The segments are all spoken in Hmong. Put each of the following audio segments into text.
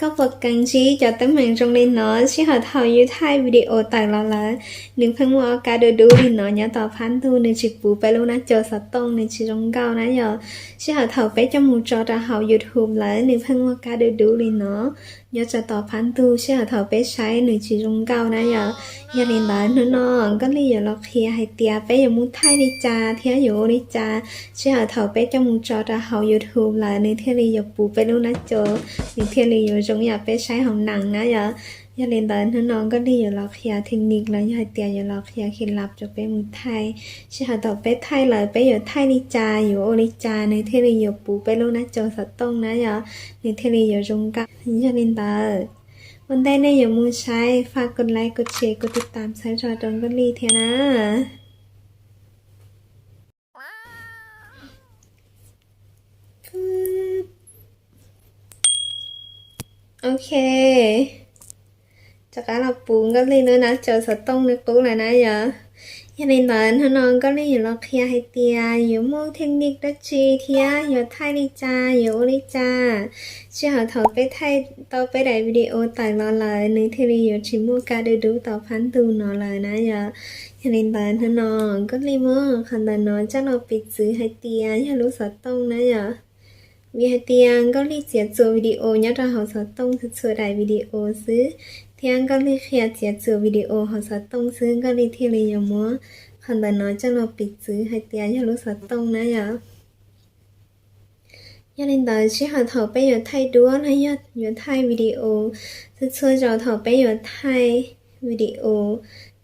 Koj puas keev ntsib cov teeb meem zoo li no? Sij hawm thaum yus thaij video tawm los lawm, nws pheej muaj ob kab dub dub li no nyob tom phab ntug, nws tsis puv peb lub nab co xov tooj, nws tsis zoo nkauj na yom. Sij hawm thaum peb coj mus tso rau hauv YouTube lawm, nws pheej muaj kab dub dub li no nyob rau tom phab ntug, sij hawm thaum peb saib nws tsis zoo nkauj na yom. Yog li ntawd hnub no Nkauj Lig yuav los qhia hais tias peb yuav mus thaij li cas thiab yuav ua li cas, sij hawm thaum peb coj mus tso rau hauv YouTube lawm, nws thiaj li yuav puv peb lub nab co, nws thiaj li yuav zoo yam peb saib hauv nees na yom. Yog li ntawd hnub no Nkauj Lig yuav los qhia technique los yog hais tias yuav los qhia kev lab rau peb mus thaij. Sij hawm thaum peb thaij lawm, peb yuav thaij li cas, yuav ua li cas nws thiaj li yuav puv peb lub nab co xov tooj na yom, nws thiaj li yuav zoo nkauj. Yog li ntawd, ua ntej nej yuav mus saib, faj kos like, kos share, kos tiv tam txhawb zog rau Nkauj Lig thiab na. Ok, rov qab los puv Nkauj Lig lub nab co xov tooj li qub lawm na yom. Yog li ntawd hnub no Nkauj Lig yuav los qhia hais tias yuav muaj technique dab tsi thiab yuav thaij li cas, yuav ua li cas, sij hawm thaum peb thaij tau peb daim video tawm los lawm, nws thiaj li yuav tsis muaj kab dub dub tom phab ntug no lawm na yom. Yog li ntawd hnub no Nkauj Lig muab qhov ntawm no coj los piv txwv hais tias yog lub xov tooj na yom. Vim hais tias Nkauj Lig txiav txuas video nyob rau hauv xov tooj txhua txhua daim video xwb, thiab Nkauj Lig qhia txiav txuas video hauv xov tooj xwb, Nkauj Lig thiaj li yuav muab qhov ntawm no coj los piv txwv hais tias yog lub xov tooj na yom. Yog li ntawd sij hawm thaum peb yuav thaij duab los yog yuav thaij video, txhua txhua zaus thaum peb yuav thaij video,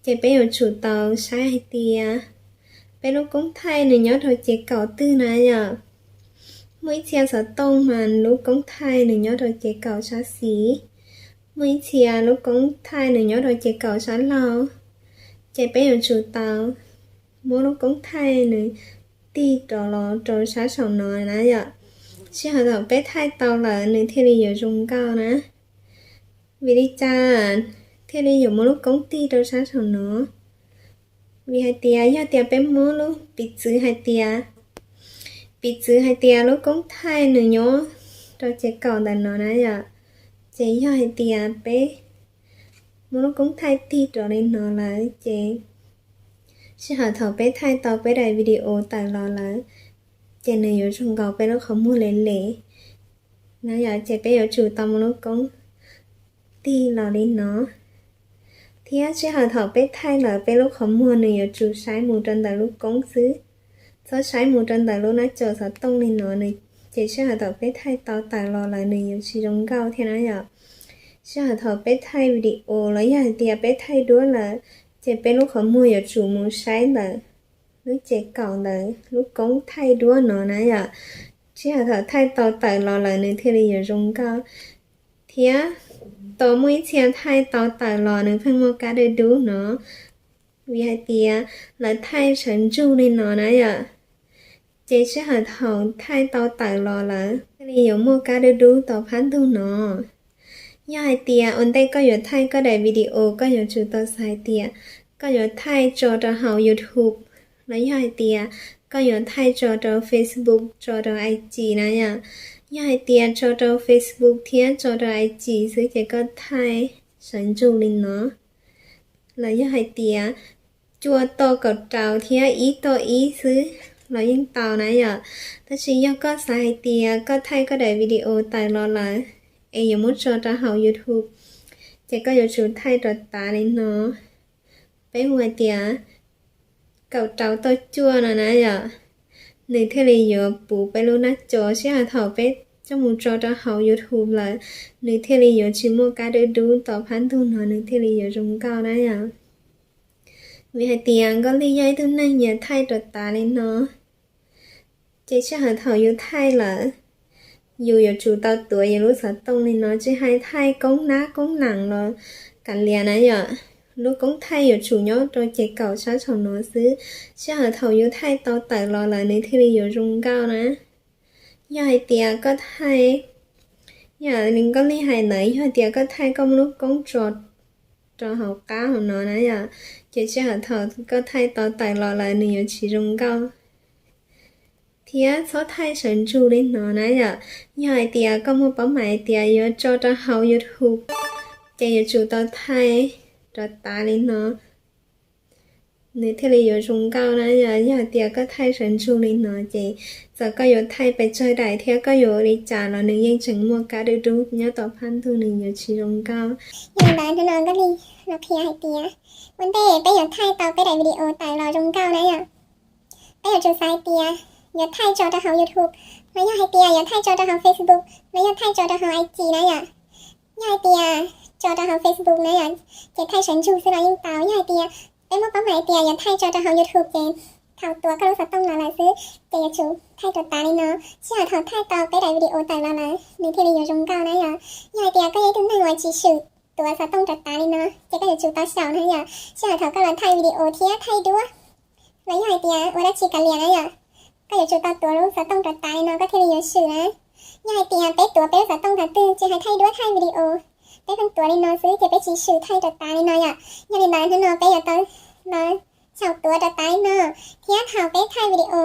ces peb yuav tsum tau saib hais tias peb lub koob thaij nws nyob rau ces kaum twg na yom. Muaj ib txhia xov tooj mas lub koob thaij nws nyob rau ces kaum sab xis, muaj ib txhia lub koob thaij nws nyob rau ces kaum sab laug, ces peb yuav tsum tau muab lub koob thaij nws tig rov los rau sab saum no na yom. Sij hawm thaum peb thaij tau lawm nws thiaj li yuav zoo nkauj na. Vim li cas thiaj li yuav muab lub koob tig rau sab saum no? Vim hais tias yog tias peb muab lub piv txwv hais tias, piv txwv hais tias lub koob thaij nws nyob rau ces kaum ntawm no na yom, ces yog hais tias peb muab lub koob thaij tig rov li no lawm ces sij hawm thaum peb thaij tau peb daim video tawm los lawm, ces nws yuav zoo nkaus peb lub qhov muag le le na yom, ces peb yuav tsum tau muab lub koob tig los li no. Thiab sij hawm thaum peb thaij lawm peb lub qhov muag nws yuav tsum saib mus rau ntawm lub koob xwb, txhob saib mus rau ntawm lub nab co xov tooj li no, ces sij hawm thaum peb thaij tau tawm los lawm nws yuav tsis zoo nkauj thiab na yom. Sij hawm thaum peb thaij video los yog hais tias peb thaij duab lawm, ces peb lub qhov muag yuav tsum mus saib ntawm lub ces kaum ntawm lub koob thaij duab no na yom. Sij hawm thaum thaij tau tawm los lawm nws thiaj li yuav zoo nkauj. Thiab tau muaj ib txhia thaij tau tawm los nws pheej muaj kab dub dub no, vim hais tias lawv thaij sawv ntsug li no na yom. Ces sij hawm thaum thaij tau tawm los lawm thiaj li yuav muaj kab dub dub tom phab ntug no. Yog hais tias ua ntej koj yuav thaij koj daim video koj yuav tsum tau xav hais tias koj yuav thaij tso rau hauv YouTube los yog hais tias koj yuav thaij tso rau Facebook, tso rau IG na yom. Yog hais tias tso rau Facebook thiab tso rau IG xwb ces koj thaij sawv ntsug li no, los yog hais tias cuaj toj kaum rau thiab ib toj ib xwb los yeej tau na yom. Tab sis yog koj xav hais tias koj thaij koj daim video tawm los lawm es yuav muab tso rau hauv YouTube, ces koj yuav tsum thaij rau tav li no. Peb hu hais tias kaum rau toj cuaj no na yom, nws thiaj li yuav puv peb lub nab co. Sij hawm thaum peb coj mus tso rau hauv YouTube lawm, nws thiaj li yuav tsis muaj kab dub dub tom phab ntug no, nws thiaj li yuav zoo nkauj na yom. Vim hais tias Nkauj Lig yog ib tug neeg nyiam thaij rau tav li no, ces sij hawm thaum yus thaij lawm, yus yuav tsum tau tuav yus lub xov tooj li no, tsis hais thaij koob nab koob nees los kav liam na yom. Lub koob thaij yuav tsum nyob rau ces kaum sab saum no xwb, sij hawm thaum yus thaij tau tawm los lawm nws thiaj li yuav zoo nkauj na. Yog hais tias koj thaij, yam li Nkauj Lig hais ntawd, yog hais tias koj thaij koj muab lub koob tso rau hauv qab hauv no na yom, ces sij hawm thaum koj thaij tau tawm los lawm nws yuav tsis zoo nkauj. Thiab txhob thaij sawv ntsug li no na yom. Yog hais tias koj muaj paub mam hais tias yuav tso rau hauv YouTube, ces yuav tsum tau thaij rov tav li no, nws thiaj li yuav zoo nkauj na yom. Yog hais tias koj thaij sawv ntsug li no ces txawm koj yuav thaij pes tsawg daim thiab koj yuav ua li cas los nws yeej tseem muaj kab dub dub nyob tom phab ntug, nws yuav tsis zoo nkauj. Yog li ntawd hnub no Nkauj Lig los qhia hais tias ua ntej peb yuav thaij tau peb daim video tawm los zoo nkauj na yom, peb yuav tsum xav hais tias yuav thaij tso rau hauv YouTube, los yog hais tias yuav thaij tso rau hauv Facebook, los yog thaij tso rau hauv I G na yom. Yog hais tias tso rau hauv Facebook na yom, ces thaij sawv ntsug xwb los yeej tau. Yog hais tias peb muab paub mam hais tias yuav thaij tso rau hauv YouTube ces thaum tuav koj lub xov tooj los lawm xwb, ces yuav tsum thaij rov tav li no. Sij hawm thaum thaij tau peb daim video tawm los lawm nws thiaj li yuav zoo nkauj na yom. Yog hais tias koj yog ib tug neeg uas tsis swm tuav xov tooj rov tav li no, ces koj yuav tsum tau xyaum na yom. Sij hawm thaum koj los thaij video thiab thaij duab, los yog hais tias ua dab tsi kav liam na yom, koj yuav tsum tau tuav lub xov tooj rov tav li no koj thiaj li yuav swm na. Yog hais tias peb tuav peb lub xov tooj thaum twg tsis hais thaij duab thaij video, peb pheej tuav li no xwb ces peb tsis swm thaij rov tav li no yom. Yog li ntawd hnub no peb yuav tau los xyaum tuav rov tav li no, thiab thaum peb thaij video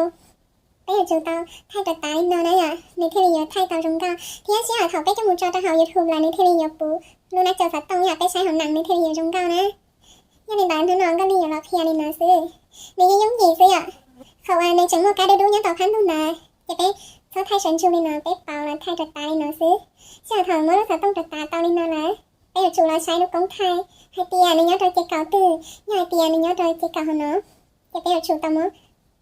peb yuav tsum tau thaij rov tav li no na yom, nws thiaj li yuav thaij tau zoo nkauj. Thiab sij hawm thaum peb coj mus tso rau hauv YouTube los nws thiaj li yuav puv lub nab cau xov tooj yom, peb saib hauv nees nws thiaj li yuav zoo nkauj na. Yog li ntawd hnub no Nkauj Lig yuav los qhia li no xwb, nws yeej yooj yim xwb yom. Qhov uas nws tseem muaj kab dub dub nyob tom phab ntug ntawd ces peb txhob thaij sawv ntsug li no, peb pauv los thaij rov tav li no xwb. Sij hawm thaum muab lub xov tooj rov tav tau li no lawm, peb yuav tsum los saib lub koob thaij hais tias nws nyob rau ces kaum twg. Yog hais tias nws nyob rau ces kaum hauv no, ces peb yuav tsum tau muab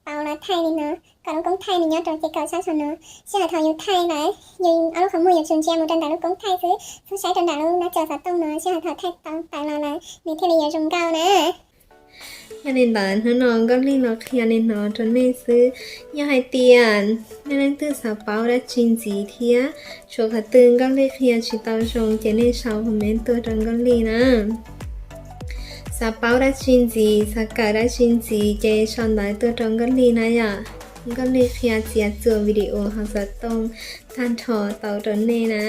pauv los thaij li no kom lub koob thaij nws nyob rau ces kaum sab saum no. Sij hawm thaum yus thaij lawm, yus ob lub qhov muag yuav tsum ntsia mus rau ntawm lub koob thaij xwb, txhob saib rau ntawm lub nab cau xov tooj no. Sij hawm thaum thaij tau tawm los lawm nws thiaj li yuav zoo nkauj na. Yog li ntawd hnub no Nkauj Lig los qhia li no rau nej xwb. Yog hais tias nej leej twg xav paub dab tsi ntxiv thiab tshuav qhov twg Nkauj Lig qhia tsis tau zoo ces nej sau comment tuaj rau Nkauj Lig na. Xav paub dab tsi ntxiv, xav kawm dab tsi ntxiv ces sau ntawv tuaj rau Nkauj Lig na yom. Nkauj Lig qhia txiav txuas video hauv xov tooj tag nrho tau rau nej na.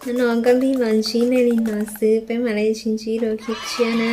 Hnub no Nkauj Lig los ntsib nej li no xwb, peb mam li sib ntsib dua clip tshiab na.